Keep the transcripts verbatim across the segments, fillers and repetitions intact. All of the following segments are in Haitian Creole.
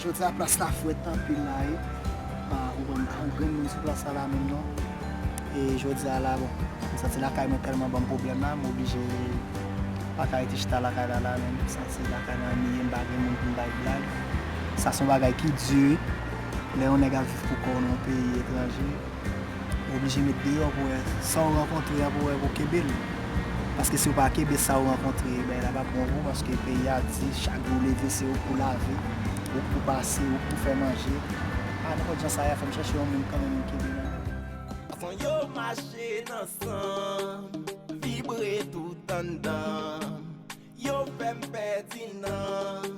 Jodi a plas la frèt anpil la wi. Pa ou konn pa yon grenn moun sou plas la la menm non. E jodi a la bon, m santi lakay mwen tèlman ban m pwoblèm la, m oblije pa ka rete chita lakay la la menm. M santi lakay la anniye m, pa gen moun pou m bay blag. Sa se yon bagay ki di wi. Lè yon nèg ap viv pou kò w nan yon peyi etranje, ou oblije met deyò pou wè sa w rankontre a pou wè pou w kenbe l. Paske si w pa kenbe sa w rankontre, bagay la p ap bon pou ou, paske peyi a di chak jou w leve se ou k pou lave, ou k pou pase, ou k pou fè manje. A nenpòt jan sa ye a, fò m chèche yon moun kanmenm m kenbe nan men m. Fò yo mache nan san m, vibre tout anndan m. Yo fè m pèdi nanm,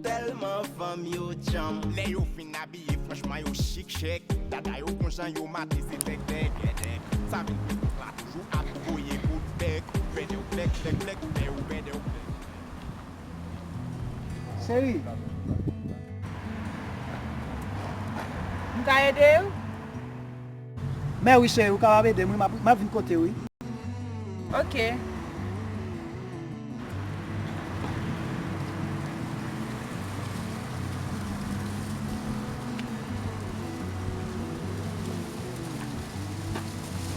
tèlman fanm yo djanm. Lè yo fin abiye, franchman, yo chik chèk. Dada yo gon jan yo mate, se tèk, tèk, tèk, tèk. Sa vin plis la toujou ap voye kout bèk. Bèdèw bèk, bèk, bèk, bèdèw bèdèw bèk. Cheri. M ka ede w? Mè wi, cheri, ou kapab ede m, wi, m ap, m ap vin kote w, wi. Ok.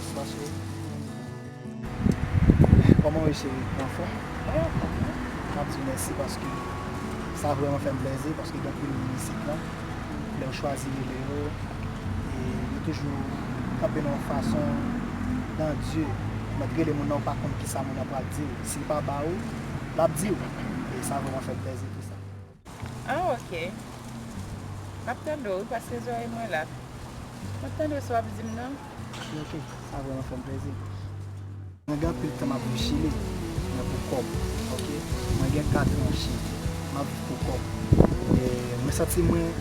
Bonswa, cheri. Kòman w ye, cheri? Ou anfòm? Mwen anfòm, wi. M ap di w mèsi paske sa vrèman fè m plèzi, paske gen anpil moun isit la, lè w chwazi rele yo, e yo toujou kanpe nan yon fason, dan Dye, ou mèt rele moun nan, ou pa konn kisa moun nan pral di w. Si l pa ba ou, l ap di w. E sa vrèman fè m plèzi pou sa. Ah, ok. M ap tande w, wi, paske zòrèy mwen la. M ap tande w, sa w ap di m nan. Ok, ok. Sa vrèman fè m plèzi. Mwen gen anpil tan m ap viv Chili, men pou kò m, ok? Mwen gen kat an Chili, m ap viv pou kò m. E mwen santi mwen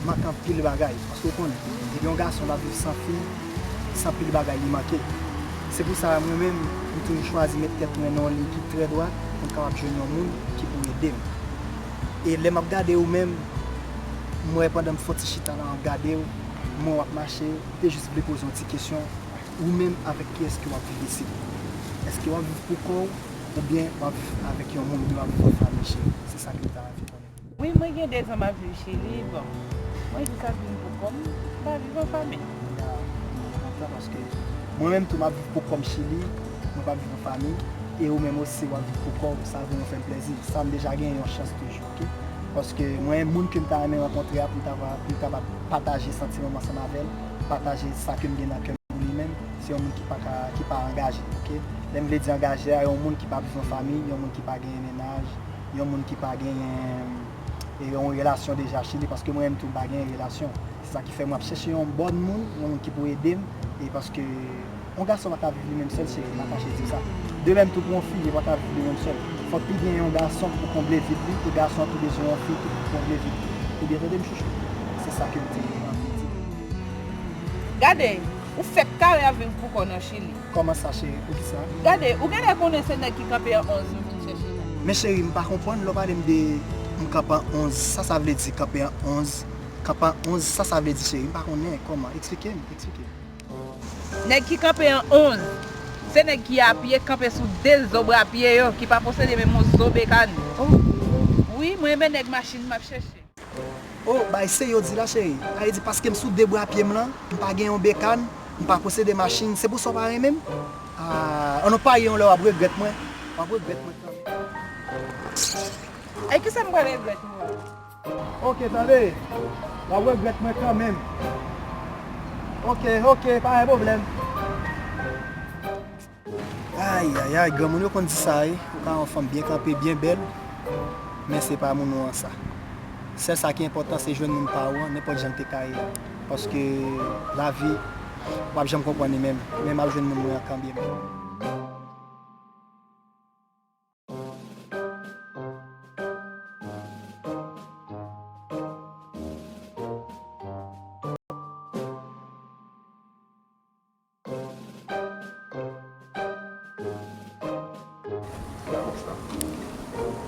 manke anpil bagay, paske w konnen, depi yon gason ap viv san fi, se anpil bagay li manke. Se pou sa, mwen menm, m toujou chwazi met tèt mwen nan yon liy ki trè dwat, pou m kapab jwenn yon moun ki pou ede m. E lè m ap gade ou menm, m wè pandan m fè yon ti chita la, m ap gade w, m wè w ap mache, m te jis vle poze yon ti kesyon. Ou menm, avèk kiyès ke w ap viv isit? Èske w ap viv pou kò w, oubyen w ap viv avèk yon moun, oubyen w ap viv an fanmi, cheri? Se sa ke m ta anvi konnen. Wi, mwen gen de zan m ap viv Chili. Bon, mwen jis ap vin pou kò m, m pa viv an fanmi. Ya, mwen kontan paske mwen menm tou, m ap viv pou kò m Chili, mwen p ap viv an fanmi, e ou menm osi, w ap viv pou kò w, sa vrèman fè m plèzi. Sa m deja genyen yon chans toujou, ok? Paske mwen, moun ke m ta renmen rankontre a, pou m ta va, pou m kapab pataje santiman m ansanm avè l, pataje sa ke m gen nan kè m pou li menm, se yon moun ki pa ka, ki pa angaje, ok? Lè m vle di angaje a, yon moun ki pa viv an fanmi, yon moun ki pa genyen mennaj, yon moun ki pa genyen, e, yon relasyon deja Chili, paske mwen menm tou m pa genyen relasyon. Se sa ki fè mwen ap chèche yon bòn moun, yon moun ki pou ede m, e paske yon gason pa ka viv li menm sèl, cheri, m pa kache di w sa. De menm tou pou yon fi, li pa ka viv li menm sèl. Fòk li gen yon gason pou konble vid li, e gason an tou bezwen yon fi tou pou konble vid li. Ou byen tande m, chouchou? Se sa ke m te anvi di. Gade, ou fèk kare ap viv pou kò w nan Chili. Kòman sa, cheri? Poukisa? Gade, ou genlè konnen se nèg ki kanpe an onz nou vin chèche la. Men cheri, m pa konprann lè w pale m de m kanpe an onz. Sa sa vle di kanpe an onz? Kanpe an onz, sa sa vle di, cheri? M pa konnen. Kòman? Eksplike m, eksplike m. Nèg ki kanpe an onz, se nèg ki apye, kanpe sou de zo bra pye yo, ki pa posede menm yon zo bekàn. Oh. Wi, mwen renmen nèg machin m ap chèche. Oh, bay serye w di la, cheri. Sa vle di paske m sou de bra pye m lan, m pa gen yon bekàn, m pa posede machin, se pou sa w pa renmen m? Ah, ann nou parye yon lè, w ap regrèt mwen. W ap regrèt mwen kanmenm. E kisa m pral regrèt ou a? Ok, tande. W ap regrèt mwen kanmenm. Ok, ok, pa gen pwoblèm. Ayayay, granmoun yo konn di sa wi, ou ka wè yon fanm byen kanpe, byen bèl, men se pa moun ou an sa. Sèl sa ki enpòtan se jwenn moun pa ou an, nenpòt jan l te ka ye a. Paske lavi, w ap janm konprann li menm, men m ap jwenn moun mwen an kanmenm.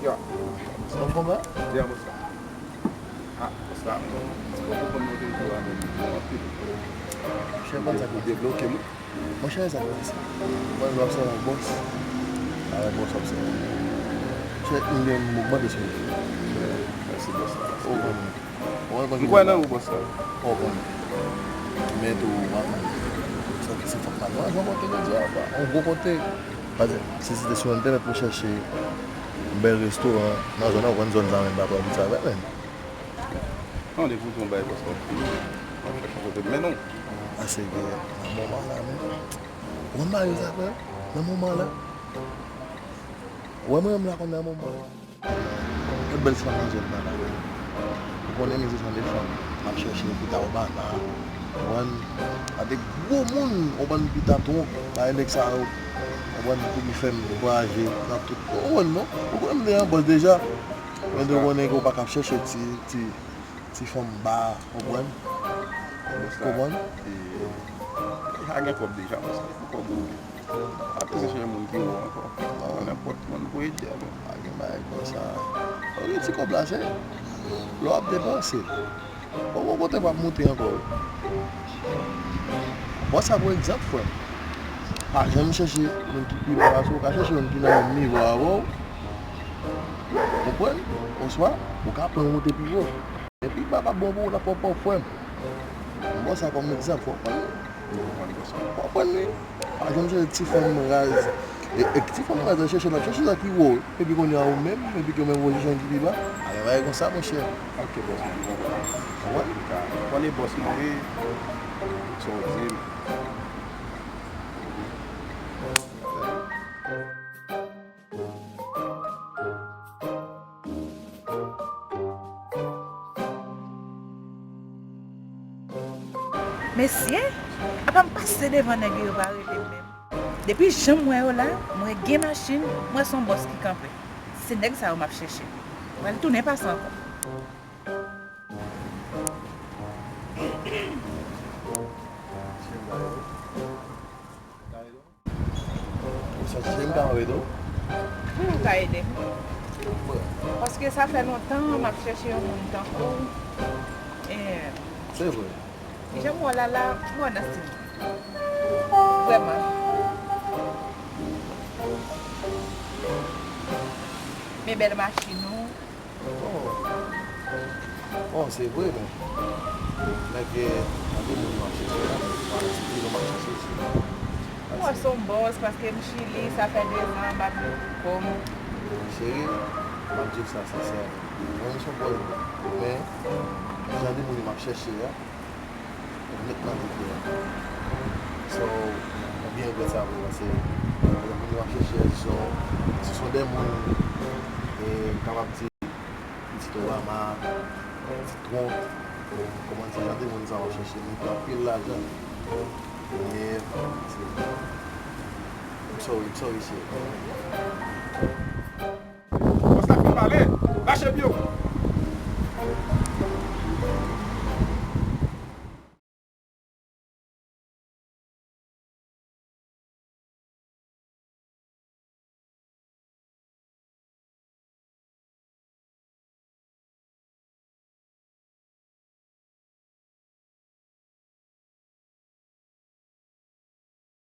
Yo. Sa w konprann? Ya, bòs la. Ah, bòs la. Ou konprann mwen te di w a menm anpil. Chè, konn sa ki debloke m. Monchè, sa k pase? Mwen, m ap sèvi yon bòs. Avèk bòs w ap sèvi. Chè, m gen m ogmante sou li. Mèsi, bòs la. Ou konprann. Ou konprann? M kwè nan ou, bòs la. Ou konprann? Men tou, w ap, sa ki se fòk pa nou al yon kote jodi a, yon gwo kote. Pase, si se te sou entènèt pou chèche yon bèl restoran nan zòn nan, ou konn zòn sa menm pa pran pizza avè l menm. Tande pou di yon bagay, bòs la. M ap chèche kote m mennen w. Pase ke nan moman la menm, ou konn bagay sa, frè? Nan moman la, ou wè mwen menm la konn nan moman la. Yon bèl fanm nan zòn nan la. Ou konnen, mezanmi, fanm ap chèche pita obama. Ou konprann? Avèk gwo moun, ou konprann, pita twonk, bagay nèg sa yo. Ou konprann, pou ki fè m vwayaje nan tout. Ou konprann, non? Ou konnen m te yon bòs deja. Men ou konnen ke w pa ka ap chèche ti, ti, ti fanm ba, konprann? Konprann? E, sa gen kòb deja, bòs la. Kòb ou. Pa bezwen chèche moun ki wo ankò. Pa wè nenpòt moun pou ede a, non. Pa gen bagay konsa. Ou gen ti kòb la, se lè w ap depanse. Ou gon kote w ap moute ankò, wi. Pran sa pou egzanp, frè m. Pa janm chèche moun ki pi ba pase w, ou ka chèche moun ki nan menm nivo avè w. Konprann? Oswa, ou ka pran yon moute pi wo. Epi, ba p ap bon pou ou nan pwòp pwòp, frè m. M ba w sa kòm egzanp, ou konprann? Ou konprann, wi. Pa janm chèche ti fanm raz. E, e ti fanm raz, chèche l ap chèche sa ki wo. Epi kounye a ou menm, epi ke w menm pozisyon ki pi ba. Alò, bagay konsa, monchè. Ok, bòs mwen, m konprann. Ou konprann? Ou konn e bòs mwen, wi. Sa w di m. Mesye, apa m pase devan nèg yo, yo pa rele m menm. Depi jan m wè yo la, m wè gen machin, m wè se yon bòs ki kanpe. Se nèg sa yo m ap chèche. M pral tounen pase ankò. Ou santi jan m ka anrete w? Pou w ka ede m. Paske sa fè lontan m ap chèche yon moun tankou w. E, se vre. Jan m wè w la la, m wè w nan stil. Vrèman. Men bèl machin ou. Bon. Bon, se vre, men nèg, gen anpil moun m ap chèche la, men pa nan ti prizon m ap chèche isi. Mwen se yon bòs, paske m Chili, sa fè de zan m ap viv pou kò m. Cheri, m ap di w sa sensè. Mwen, m se yon bòs, men jan de moun m ap chèche a, Ou met nan tèt li a. So, ou byen regrèt sa vre, paske, pa egzanp, moun yo ap chèche, si se yon, si se yon de moun, e, kapab di, pitit Obama, pitit Trump, kòman di, jan de moun sa w ap chèche, moun ki gen anpil lajan. E, se, I'm sorry, I'm sorry, cheri. Bòs la fin pale, rache pye w.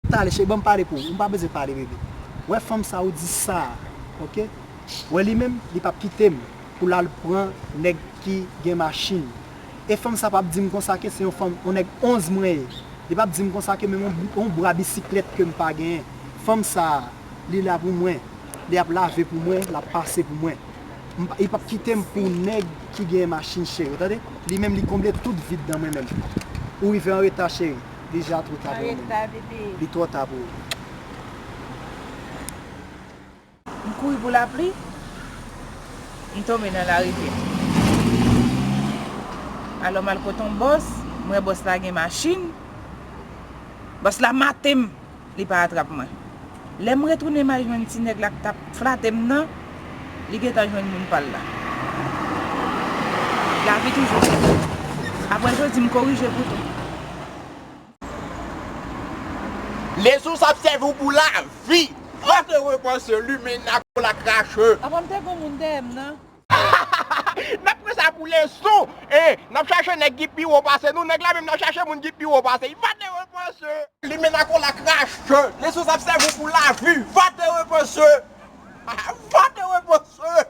Talè, cheri, ban m pale pou ou. M pa bezwen pale, bebe. Wè fanm sa ou di sa a, oke? Wè li menm, li p ap kite m pou l al pran nèg ki gen machin. E fanm sa p ap di m konsa ke se yon fanm, yon nèg onz mwen ye. Li p ap di m konsa ke menm yon, yon bra bisiklèt ke m pa genyen. Fanm sa a, li la pou mwen. Li ap lave pou mwen, l ap pase pou mwen. M pa, li p ap kite m pou nèg ki gen machin cheri, ou tande? Li menm, li konble tout vid nan mwen menm. Ou rive anreta, cheri. Deja twò ta pou ou menm. Anreta, bebe. Li twò ta pou ou. M kouri pou lapli, m tonbe nan larivyè. Alò, m al kote yon bòs, m wè bòs la gen machin. Bòs la mate m. Li pa atrap mwen. Lè m retounen, m al jwenn ti nèg la k t ap flate m nan, li gentan jwenn moun pa l la. Lavi toujou fèt. Apre jodi, m korije pou tou. Lezous ap sèvi w pou lavi. Va te repanse, limen nan kò l ak rache. Apa m te gon moun dèyè m nan? N ap pran sa pou leson. E, n ap chache nèg ki pi wo pase nou. Nèg la menm n ap chache moun ki pi wo pase. Va te repanse. Limen nan kò l ak rache. Lezous ap sèvi w pou lavi. Va te repanse. Va te repanse.